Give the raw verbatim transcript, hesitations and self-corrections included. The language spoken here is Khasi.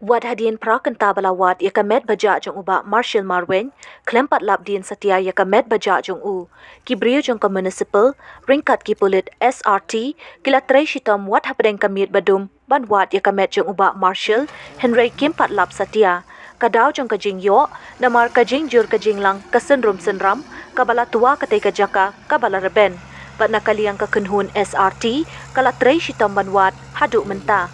Wat hadien phra kynta ba la wad ïa ka met ba jah jong u Bah Marshall Marwein, khlem pat lap dien satia ïa ka met ba jah jong u, ki briew jong ka municipal ryngkat ki pulit S R T ki la trei shitom wat hapdeng ka miet ba dum ban wad ïa ka met jong u Bah Marshall, hynrei kim pat lap satia. Ka daw jong ka jingïoh, namar ka jingjur ka jinglang ka synrum synram kaba la twa katei ka jaka kaba la rben. Bad na ka liang ka kynhun S R T ka la trei shitom ban wad haduh mynta.